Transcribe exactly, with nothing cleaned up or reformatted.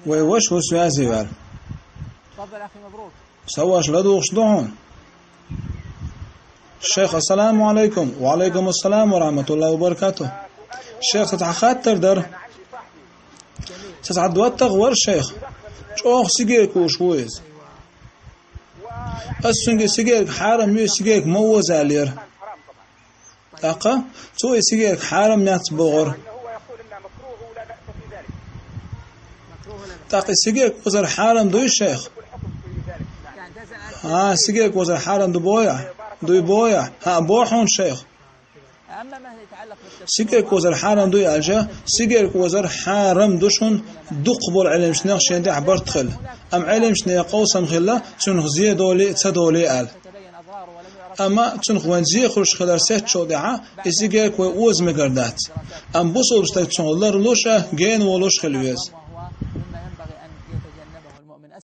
Вай ваша хӀусвязи вар. Са ваша ладугӀуш ду хьуна. Шайх, ассаламу Ӏалайкум. Ва Ӏалайкум ассалам ва рахьматуллахӀи ва баракатухӀ. Шайх, са цхьа хаттар дар. Са цхьа доттагӀа вар, шайх. ЧӀоагӀа сигарка вуш ву иза. Ас цуьнга сигарка хьарам ю, сигарка ма оза аьллера. ТӀаккха цо и сигарка хьарам яц бохура. ТӀаккха и сигарка озар хьарам дуй, шайх? ХӀа, сигарка озар хьарам ду боху ахь? Дуй боху ахь? ХӀа, боху хьуна, шайх. Сигарка озар хьарам дуй аьлча, сигарка озар хьарам ду шуна дукха болу Ӏеламчу нехан шен тӀехь барт хилла. Амма Ӏеламчу нехан къовсам хилла, цуьнах зе долий, ца долий аьлла. Амма цуьнах вайн зе хуьлуш хилар сецчул тӀаьхьа, и сигарка вай оза мегар дац. Амма бусалба стаг цунах ларлуш а, гена волуш а хила веза.